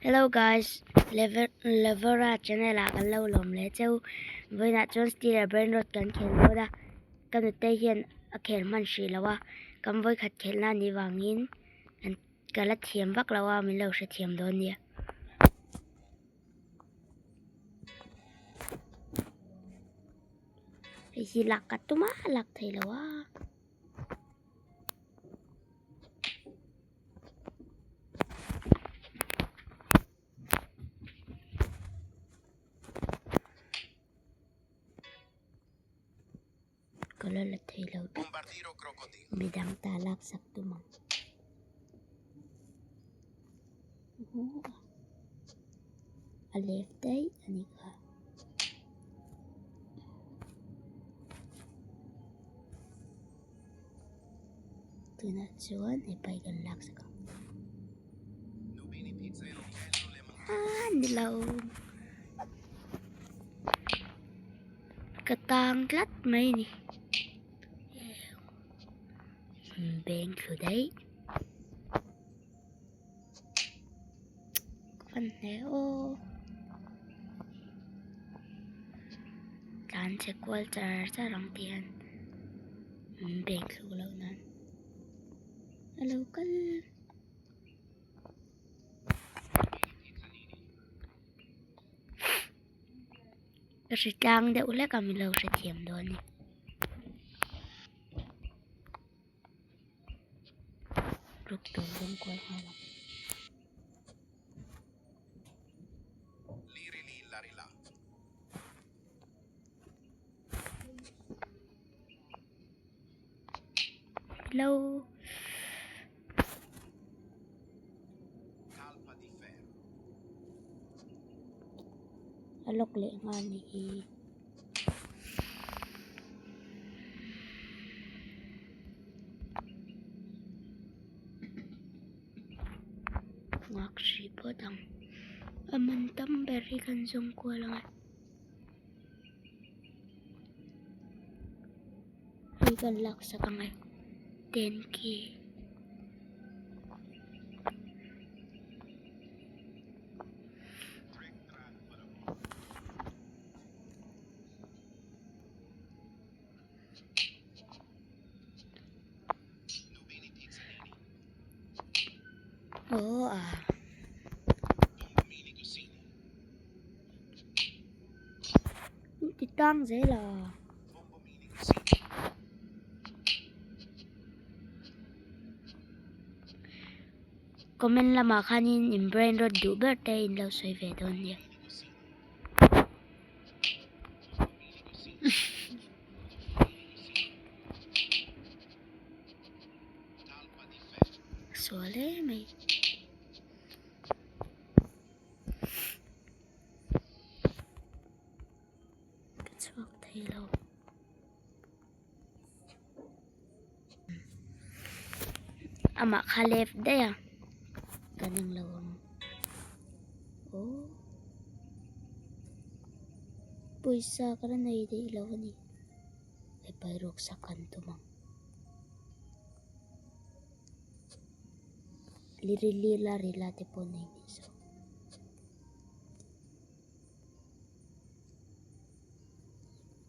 Hello guys, Levera channel ah kan lo lawm leh cheu. Vawiinah chuan Steeler Brain Rot kan khel dawn a. Ka nute hian a khel hman hrih lo a. Kan vawikhat khelna a nih vangin ka la thiam vak lo a, min lo hrethiam dawn nia. Hei hi lak ka tum a, lak thei lo a. Ka la la thei lo tlat. Midang ta lak sak tum ang. A left daih a ni kha. Tunah chuan he pai kan lak sak ang. Ah ni lo. Ka tang tlat mai ni. Beng thlu daih. Ka van hle aw. Tlan che kual char char ang tih hian min beng thluk loh nan a lo kal. Ka hre tlang deuh hlek a min lo hrethiam dawn a ni. Ruk tur rawng kual nghal ang. Hello. A lawk leh nghal ni hi. Nghak hrih phawt ang. A man tam ber hi kan zawng kual ang e. Hei kan lak sak ang e. 10k. Oh ah. Ti tang zel a. Comment lamah khanin in brain rot duh ber te in lo sawi ve dawn nia. Sual em mai. Ka chhuak thei lo. Amah kha left daih a kan eng lo ang aw pawisa ka la nei daih lo a ni hepa ruk sak an tum ang lirili la rila te pawh nei ni zawk.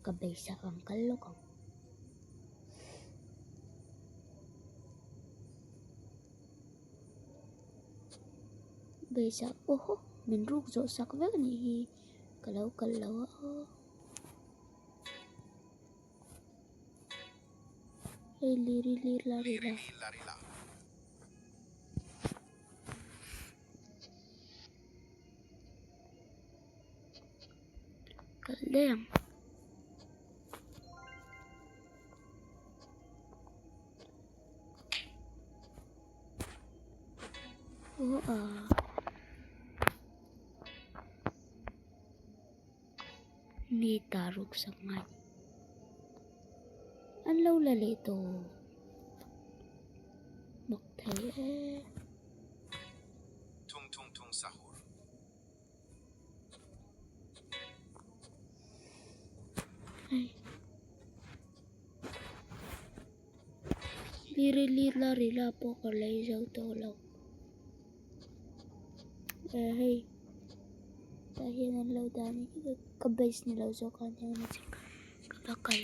Ka beisak ang kal lawk ang. Beisak oho min ruk zawh sak vek anih hi ka lo kal lo a aw. Hei liri lir la ri la. Kal daih ang. Aw a. Mi ta ruk sak ngai. An lo la leh tawh. Mak thei e. Tung tung tung sahur. Hei. Liri lila rila pawh ka lei zo tawh lo. Eh hei tah hian an lo dah a ni ka base ni lo zawk a nia ka va kal.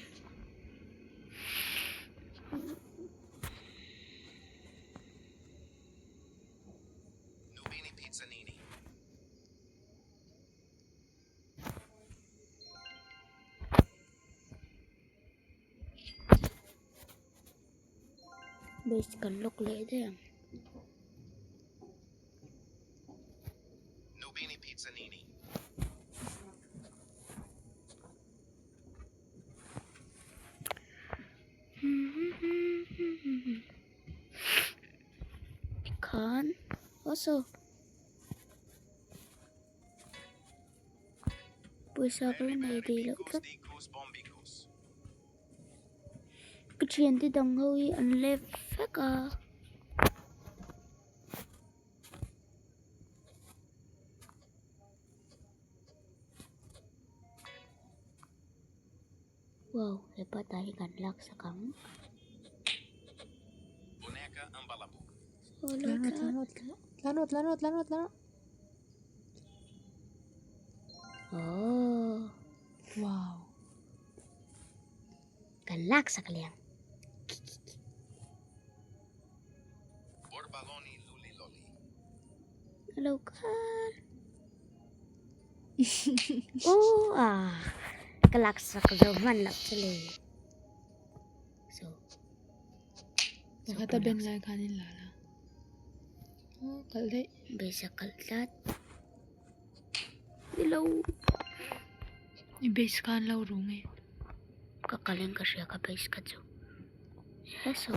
Base kan lock leh daih ang. Tikhan aw saw pawisa ka la nei thei loh tlat. Ka thiante dang ho hi an lep vek a. Wow hepa tah hi kan lak sak ang. Oh. Wow. Kan lak sak leh ang. Alo kal. Oh ah. Ka lak sak zo hman loh chu le. So. Pakhat a ben lai khan in la la. Oh, kal daih. Base a kal tlat. Nilo. I base khan lo ru nge. Ka kal in ka hria ka base kha chu. Yes so.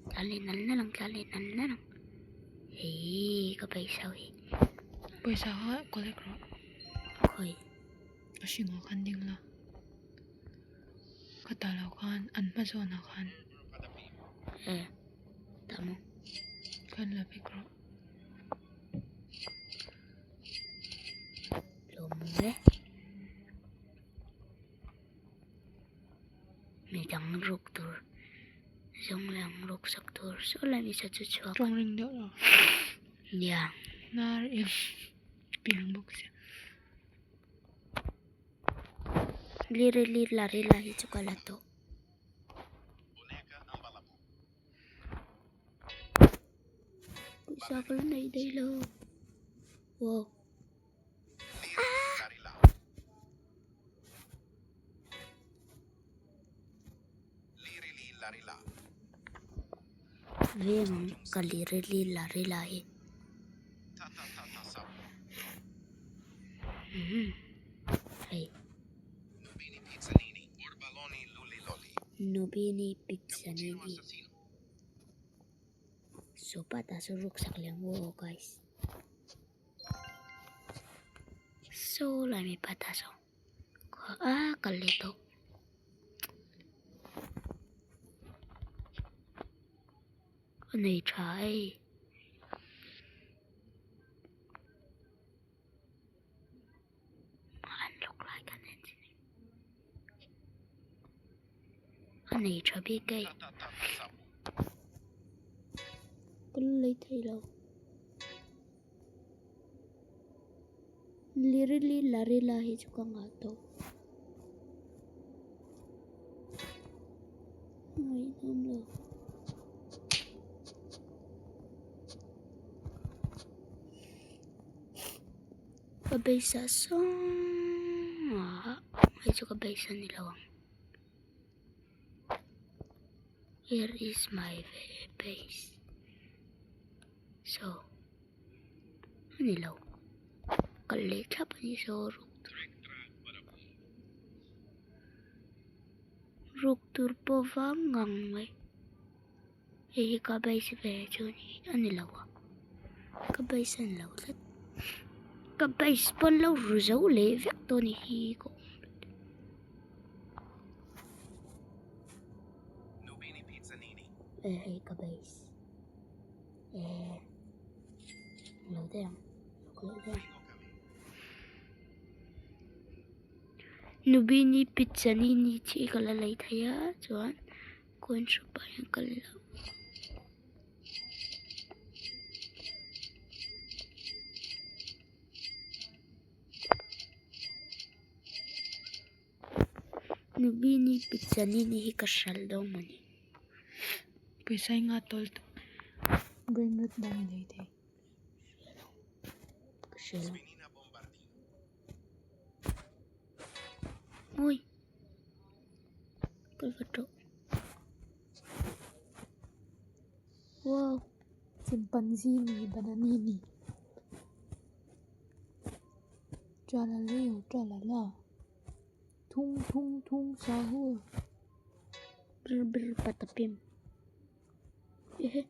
Tlan leh nal nal ang tlan leh nal nal ang. Hei ka base ho hi. Pawisa kha collect rawh. Khawi. A hringah khan ding la. Ka tah loh khan an hma zawnah khan. Eh tah maw. Khan la vek rawh. Lawm e. Mi dang ruk tur zawng leh ang ruk sak tur saw lai mi sa chu chhuak. Tawng ring deuh lo. Nia. Hnar eng piang bawk sia. Lirili larila hi chu ka la tawh. Pawisa ka la nei daih lo. Wow. Veng ang ka lirili larila hi. Hei. Nubini Pizzanini. Sopa ta su ruksak leh ang aw guys. Saw lai mipa ta saw a kal leh tawh. A nei tha ei. An lawk lai kan en chin a nei tha bik ei. Ka la lei thei lo. Lirili larila hi chu ka ngah tawh. Ngaihnawm lo. Ka base ah sawng ah hei chu ka base a ni lo ang. Here is my base. So a ni lo. Kal leh thlap a ni so ruk tur. Ruk tur pawh vang ngang mai. Hei hi ka base ve chu a ni lo a. Ka base a ni lo tlat. Ka base pawn lo ru zo leh vek dawn a ni hi ka awm. Hei ka base. Eh lo daih ang lo daih ang. Nubini Pizzanini chi ka la lei thei a chuan. Coin shop ah hian kal ila. Nubini Pizzanini hi ka hralh dawn mawni. Pawisa i nga tawl tawh. Brain rot dang i nei thei. Ka hria lo. Ui. Ka va tawh. Wow. Chimpanzee ni bananini. Tralalero tralala. Thung thung thung sahur. Brr brr patapim. Ehe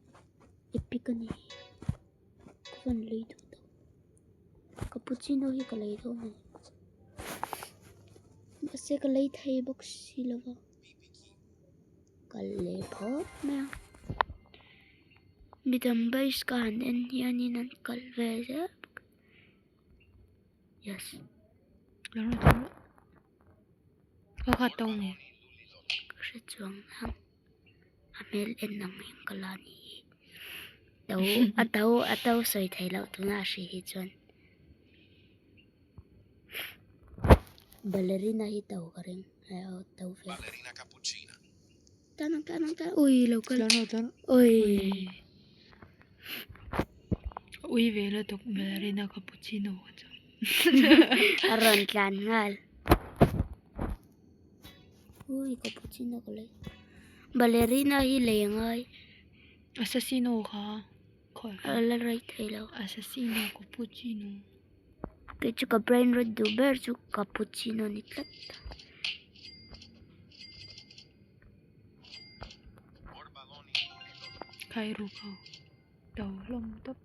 epic a ni hi. Ka van lei duh tawh. Cappuccino hi ka lei dawn a ni. Mahse ka lei thei bawk si lo va. Kal leh phawt mai a. Midang base ka han en hianin an kal ve zel bawk a. Yes. Ka khat tawng ni. Ka hre chuang ang. A hmel en ang hian ka la ni hi. To a to a to sawi thei loh tuna a hri hi chuan. Ballerina hi to ka ring. To ve. Tan ang tan ang tan. Ui lo kal. Ui. Ui ve la tuk ballerina cappuccino ka chu. A rawn tlan nghal. Ui cappuccino ka lei. Ballerina hi lei a ngai. Assassino kha khawi A la rei thei lo. Assassino cappuccino. Kei chu ka brain rot duh ber chu cappuccino ni tlat. Khai ru kho to hlawm tawp.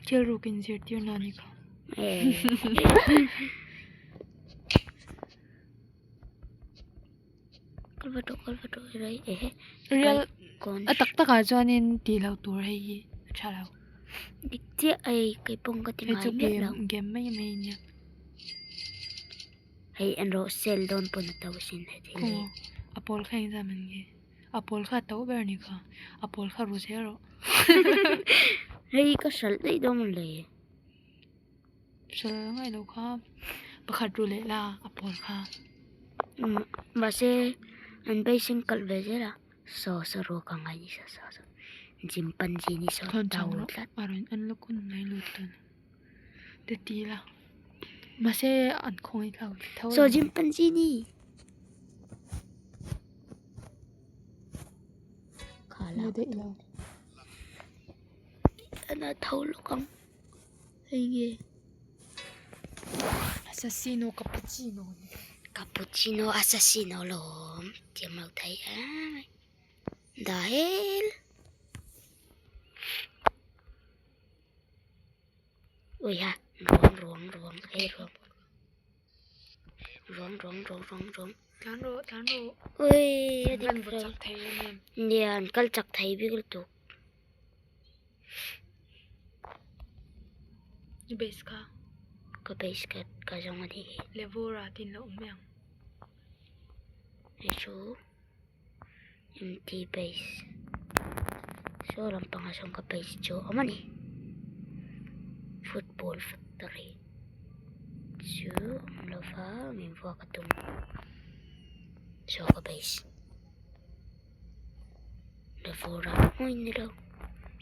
Thil ruk in zirtir na ni kha. Real a tak takah chuanin tih loh tur hei hi a tha lo. Dik chiah ei kei pawh ka ti ngai miah lo. Game mai mai a nia. Hei en rawh sale dawn pawn a to sin he thil hi. A pawl kha engzam an nge? A pawl kha a to ber a ni kha. A pawl kha ru zel rawh. Hei ka hralh daih dawn maw le. Hralh ngai lo kha pakhat ru leh la a pawl kha. Mahse an beiseng kalh ve zel a saw saw ruak ang ngai ni saw saw saw chimpanzee ni saw tau tlat. A rawn en lawk hun mai lut dawn. Te ti la mahse an khawngaih thlak ve tho Saw chimpanzee ni. Kha la daih lo. Ana tho lawk ang. Hei nge Assassino cappuccino Cappuccino assassino lawm tiam lo thei em mai the hell ui ha ruang ruang ruang hei ruang ruang ruang ruang ruang ruang tlan rawh tlan rawh ui a dik an vaw chak thei em em nia an kal chak thei bik lutuk. I base kha. Ka base ka ka zawng a ni hi. Levora tin lo awm mai ang. Hei chu empty base. Saw lampangah sawn ka base chu a awm a ni. Football factory chu awm lova min vuak a tum. Saw ka base. Levora hmuin ni lo.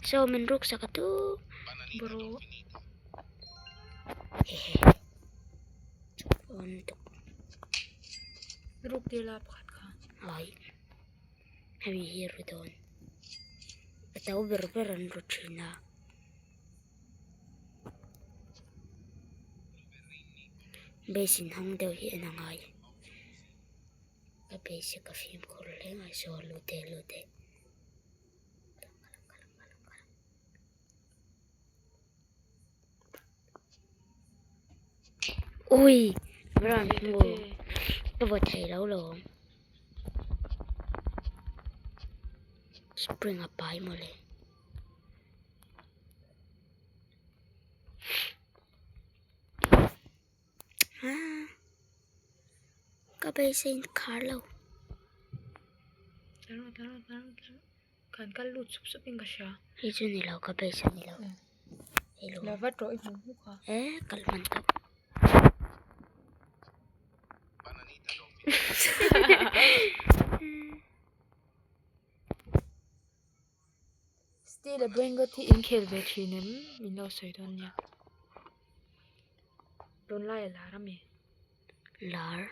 Saw min ruk sak a tu. Bro. Hehe. Chuan tuk. Ruk tir la pakhat kha. Ai. Hemi hi ru dawn. A to ber ber an ru thin a. Base in hawng deuh hi en a ngai. Ka base ka fimkhur hle mai saw lute lute ui ran hmu ka vaw thei lo lawm spring a pai mawle. Ka beisei in khar lo. Kan kal lut sup sup in ka hria. Hei chu ni lo ka beisei ni lo. La vat rawh i hmu hmuk a. E kal hman tawh. Steal a brainrot hi in khel ve thin em min lo sawi dawn nia. Tunlai a lar ami. Lar.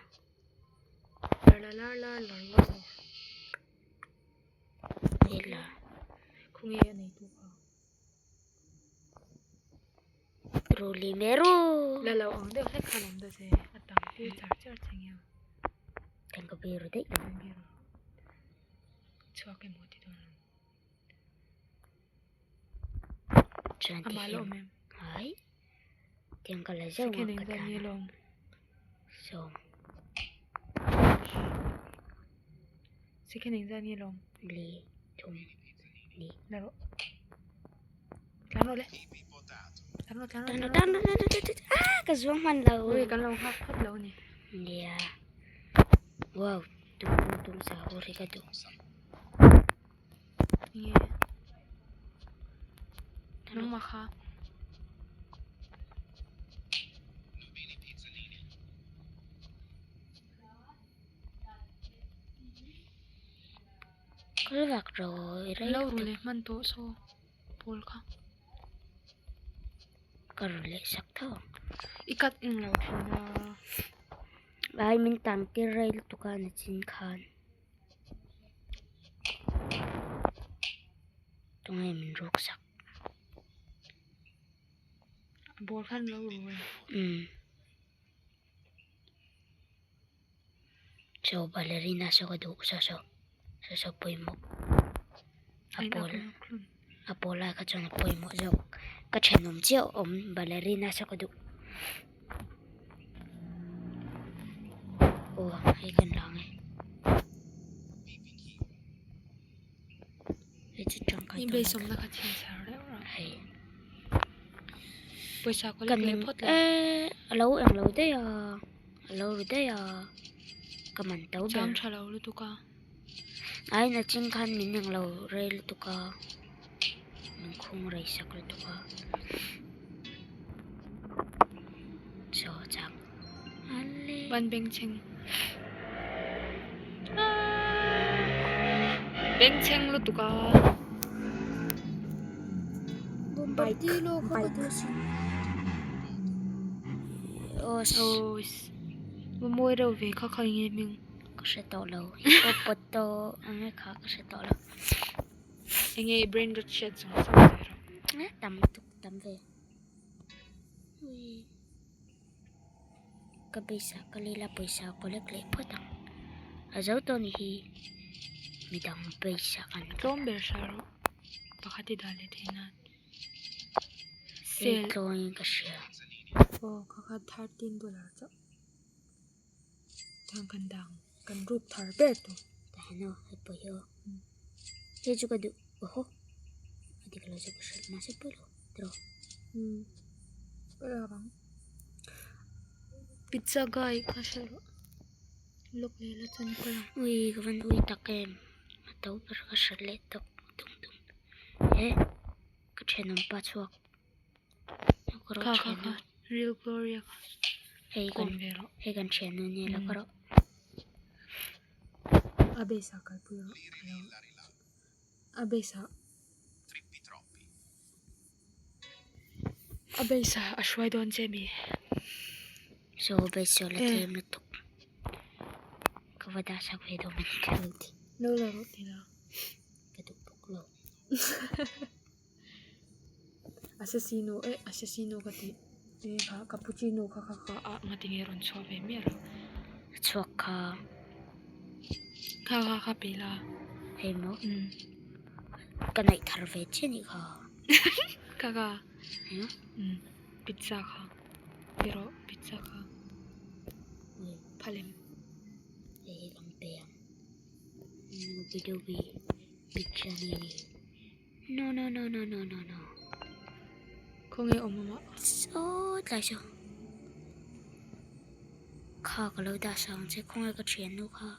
Lar lar lar lar lar lar. Hei lar. Khawnge a neitu kha. Ruli meru. La lo ang deuh hlek khan awm ta che. A tam tir char char che nge. Kan ka biru daih lo. Biru. Chhuak emaw ti dawn lo. Chuan ti hian. Hai. Tiang ka la zeuh nga ka tlan. Sawm. Second engzat nge lawm? Li thum ni. La rawh. Tlan rawh le. Tlan rawh tlan rawh. Tlan rawh tlan rawh tlan rawh. Ah ka zuang hman lo. Ui kan lo nghak phawt lo ni. Nia. Wow tung tung tung sa ho ri ka duh. Nge. Nangmah kha. Kal vak rawh i rei Lo ru leh hman tawh saw pawl kha. Ka ru leh sak tho ang. I cut eng lo thin a. Ai min tan tir rei lutuk a nachin khan. Tunge min ruk sak. Ball khan lo ru e. Umm. Chaw ballerina saw ka duh saw saw saw saw pawimawh a pawl a pawl lai kha chuan a pawimawh zawk ka thenawm chiah awm ballerina saw ka duh aw hei kan lang e hei chu tangkai hei. Pawisa collect leh phawt la. Eh, a lo eng lo daih a, a lo ru daih a, ka man to ber. Chang tha lo lutuk a. Ai na ching khan min eng lo rei lutuk a, min khung rei sak lutuk a. Chaw chak. Ale. Ban beng chheng. Beng chheng lutuk a. Bike bike Oh mawi reuh ve kha kha enge hming ka hre tawh lo hippopoto enge kha ka hre tawh lo enge i brain rot hriat zawng zawng sawi rawh eh tam lutuk tam ve ui ka pawisa ka lila pawisa collect leh phawt ang a zo tawh ni hi midang pawisa an tlawm ber hra rawh pakhat i dah leh theih nan sale tlawngin ka hria aw kha kha $13 chauh chuan kan dang kan ruk thar ber tur tah hian aw hei pawh hi aw hei chu ka duh awhaw a dik lo zawk ka hria mahse pawi lo tiraw pawi lo ang pizza guy kha hre rawh lawk leh la chuan kal ang ui ka van ui tak em a to ber ka hre leh tawp tung tung eh ka thenawm pa chhuak Kha kha kha real gloria kha hei kan hei kan thiannu nia lo ka rawh a base ah kalpui rawh a base ah a base ah a hruai dawn che mi so base saw la tlem lutuk ka va dah sak ve dawn ani ka lo ti lo la rawh ti la ka duh bawk lo. Assassino eh assassino ka tih eh kha cappuccino kha kha kha ah nga tinge rawn chhuah ve miah lo a chhuak kha kha kha kha pe la hei maw ka neih thar ve chiah anih kha kha kha pizza kha ti rawh pizza kha phalem hei hi kan pe ang doobie doobie pizza ni. No no no no no no no. Khawnge awm awm a? Saw tlai saw. Kha ka lo dah sang che khawnge ka thian nu kha.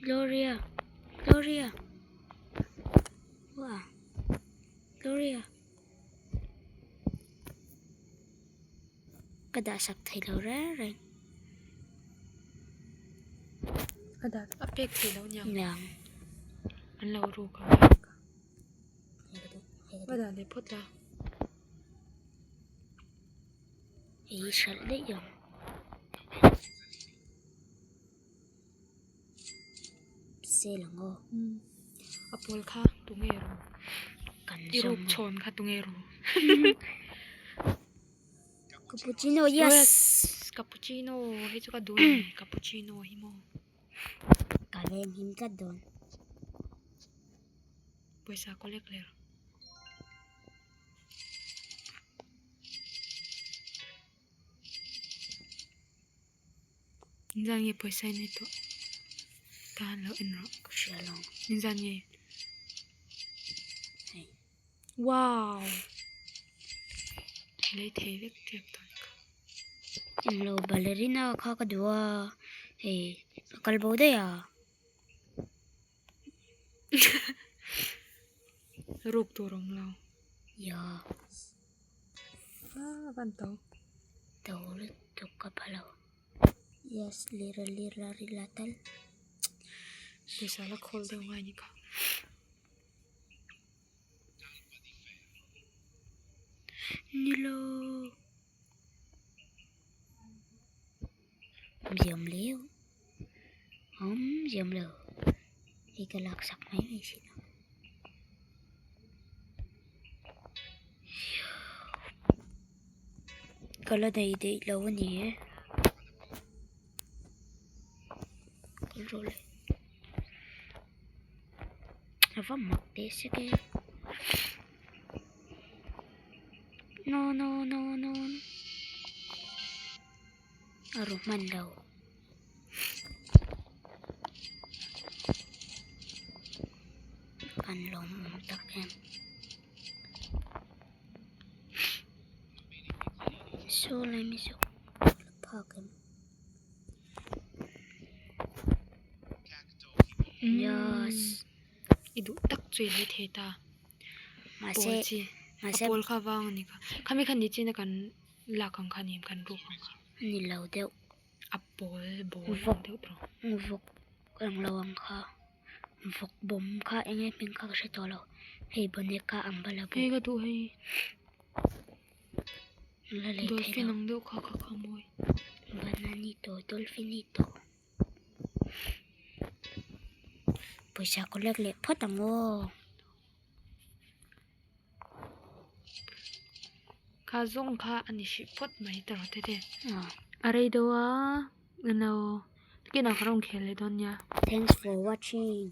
Gloria Gloria Wow Gloria. Ka dah sak thei lo reng reng. A dah a pek thei lo niang. Niang. An lo ruk ang a. Va dah leh phawt la. Ei hralh daih ang. Sel ang aw. A pawl kha tunge ru? Kan I ruk chhawn kha tunge ru? Cappuccino yes. Yes cappuccino hei chu ka duh a ni cappuccino hi maw. Ka veng him tlat dawn. Pawisa collect leh rawh. Inzan nge pawisa in ei tawh tan lo en rawh. Ka hria lo. Inzan nge. Hei. Wow. Lei thei vek tep tawh ni kha. Englo ballerina kha ka duh a. Hei ka kal bo daih a. Ruk tur awm lo. Ya. Ah, van to. To lutuk ka pha lo. Yes, lira lira rila tal. Pawisa la khawl deuh ngai ni kha. Nilo. Awmze awm leu. Awmze awm lo. Hei ka lak sak mai mai si lo. Ka la nei daih lo a ni e. Kal rawh le. A va mak teh sek e. No no no no. A ru hman lo. Kan lawm awm tak em. Saw lai mi zawk la phak em. Yes. I duh tak chu i lei thei ta. Mahse mahse a pawl kha vang a ni kha. Khami kha ni chin a kan lak ang kha ni em kan ruk ang kha. Ni lo deuh. A pawl bawl ang deuh tawh. Vawk ang lo ang kha. Vawk bawm kha eng nge hming kha ka hre tawh lo. Hei bonet kha ang bala bawk. Hei ka duh hei. La lei thei lo. Dolphin ang deuh kha kha kha mawi. Bananito dolphinito. Pawisa collect leh phawt ang aw. Kha zawng kha a ni hrih phawt mai ta rawh tete. A rei deuh a no kinah ka rawn khel leh dawn nia. Thanks for watching.